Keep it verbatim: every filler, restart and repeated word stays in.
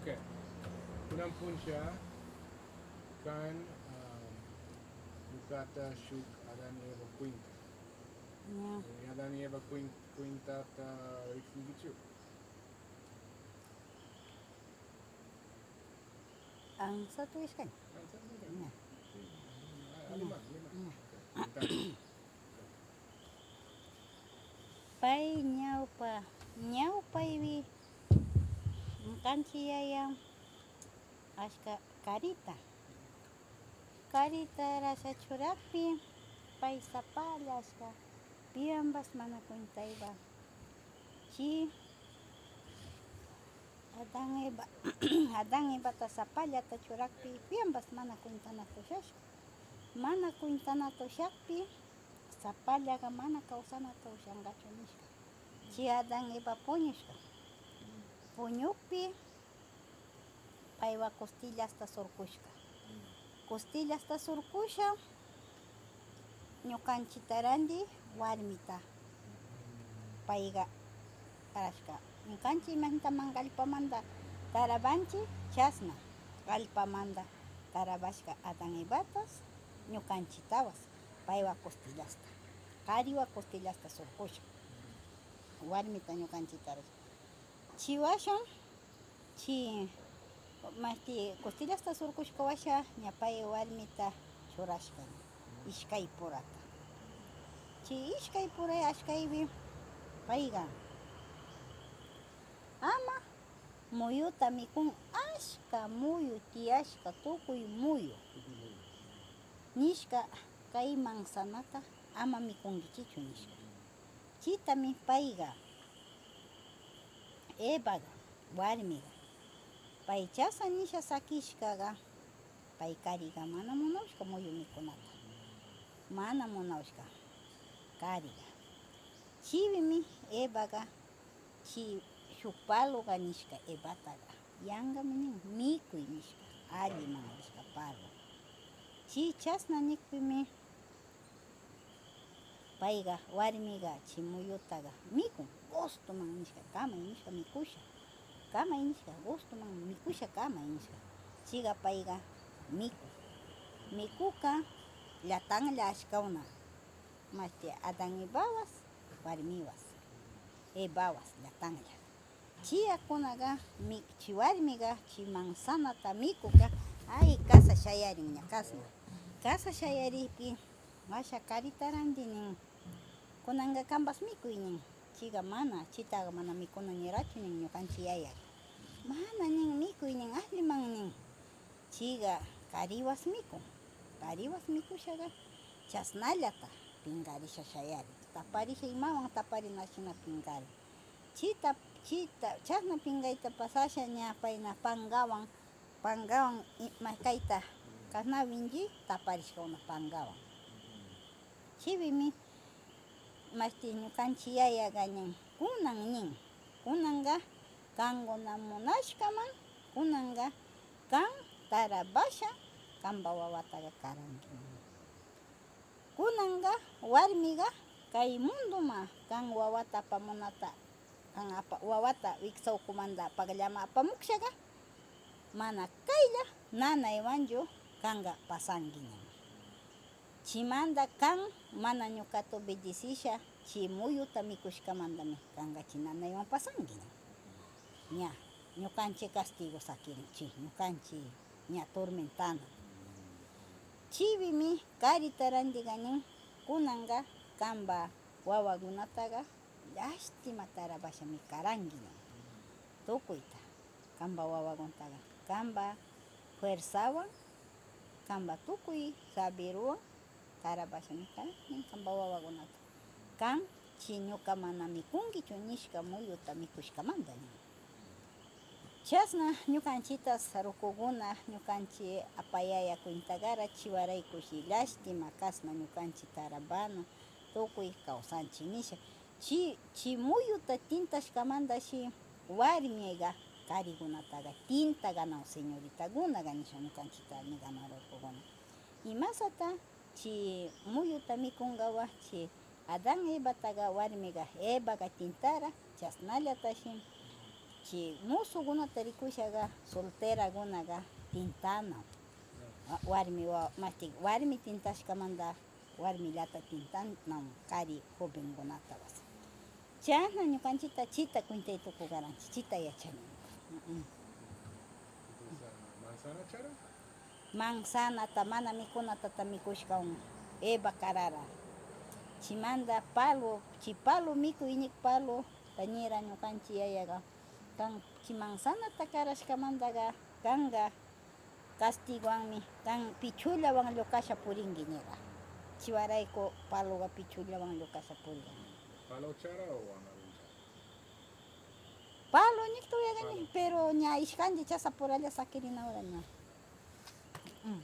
Kunan puncha kan, ah, ñuqata shuk Adán y Eva cuenta. Ya. Eh, Adán y Eva cuen-, cuentata riqsinkichu? Ansatu iskaña. Ansatu iskaña. Ya. Sí. Ah, alemán, alemán. Ya. Ok, cuéntame. Pay ñawpa, ñawpaypi ñuqanchik yaya achka karita, karita rasha churakpi, pay sapalla achka, piwanpas mana cuentaypa. Chi Adán Eva, Adán Evata sapallata churakpi, piwanpas mana cuentanakushashka, mana cuentanakushakpi, sapallaqa mana kawsanata ushanqachu nishka. Chi Adán Eva puñushka. Puñukpi paywa costillasta surkushka. Costillasta surkusha, ñuqanchikta randi warmita. Payqa karashka. Ñuqanchik imaynataman kallpamanta tarawanchik, chasna kallpamanta tarawashka Adán Evatas, ñuqanchiktapas. Paywa costillasta, qariwa costillasta surkushun. Warmita ñuqanchikta rashun. Chiwashun, chi, mashti, costillasta surkushkawasha, ña pay warmita churashkan, iskay purata. Chi iskay puray achkaypi, payqa, ama muyuta mikun, achka muyu tiyashka, tukuy muyu, nishka, kay manzanata ama mikunkichichu, nishka. Chitami payqa, Evaqa, warmiqa, pay chasa nisha sakishkaqa, pay kariqa mana munawashka muyu mikunata, mana munawashka kariqa. Chiwimi Evaqa, chi shuk paluqa nishka Evataqa, yanqami nin, mikuy nishka, alliman nishka palu. Chi chasna nikpimi, payqa, warmiqa chi muyutaqa mikun, gustoman nishka, kamay nishka mikusha, kamay nishka, gustoman mikusha, kamay nishka. Chiqa payqa mikun. Mikuka llatanlla achkawna, mashti Adán Evawas, warmiwas, Evawas llatanlla. Chiyakunaqa, mi-, chi warmiqa chi manzanata mikuka, ay, kasa shayarin ña kasna. Kasa shayariptin, washa karita randi nin, kunanqa kanpas mikuy nin. Chiqa mana, chitaqa mana mikuna nirachu nin ñuqanchik yayaqa. Mana nin, mikuy nin, alliman nin. Chiqa kariwas mikun. Kariwas mikushaqa chasnallata pinqarisha shayarin. Taparisha imawan taparina shina pinqarin. Chita, chita, chasna pinqayta pasasha ña payna panqawan, panqawan i-, ma-, kayta kasna winji taparishkawna panqawan. Chiwimi, mashti ñuqanchik yayaqa nin, kunan nin, kunanqa qamkuna munashkaman, kunanqa qam tarabasha qampa wawataqa karanki nin. Kunanqa warmiqa kay munduman qam wawata apamunata, qam apa-, wawata wiksawkumanta apaqllaman apamukshaqa, mana kaylla nanaywanchu qamqa pasanki nin. Chaymanta qam mana ñuqata obedecisha, chay muyuta mikushkamantami qamqa chay nanaywan pasanki nin. Ña, ñuqanchik castigo sakirin, chay ñuqanchik ña tormentana. Chiwimi karita randiqa nin, kunanqa qampa wawakunataqa llastima tarabashami karanki nin. Tukuyta, qampa wawakunataqa, qampa fuerzawan, qampa tukuy sabiruwan tarabashami karanki nin, qampa wawakunata. Qam chay ñuqa mana mikunkichu nishka muyuta mikushkamanta nin. Chasna ñuqanchikta sarukukuna, ñuqanchik apayaya cuentagara chiwaraykushi llastima kasna ñuqanchik tarabana tukuy kawsanchik nisha. Chi, chi muyuta tintashkamantashi warmiqa karikunataqa tinta ganan señoritakunaqa nisha ñuqanchikta ni ganan rurkukuna. Imasata chi muyuta mikunqawa chi Adán Evataqa warmiqa Evaqa tintara, chasnallatashi Chay musukunata rikushaqa solterakunaqa tintanam. Wa-, warmi wa-, mashti warmi tintashkamanta warmillata tintanam kari jovenkunatapas. Chayna ñuqanchikta chita cuentay tukukaranchik, chita yachani. Mm, mm. Entonces, ah, manzana chara? Manzanata mana mikunatata mikushkan Eva karara. Chaymanta palo, chay palo mikuy iñiq palo tañira ñuqanchik yayaqa. Kan chay manzanata karashkamantaqa kanqa castigowanmi kan pichullawan lluqasha purinki nira. Chiwarayku paloqa pichullawan lluqasha purinki. Palo chara o amaruncha? Palo ñiqta uyaqaña, pero ña ishkanchi chasapuralla sakirina hora ña. Mm.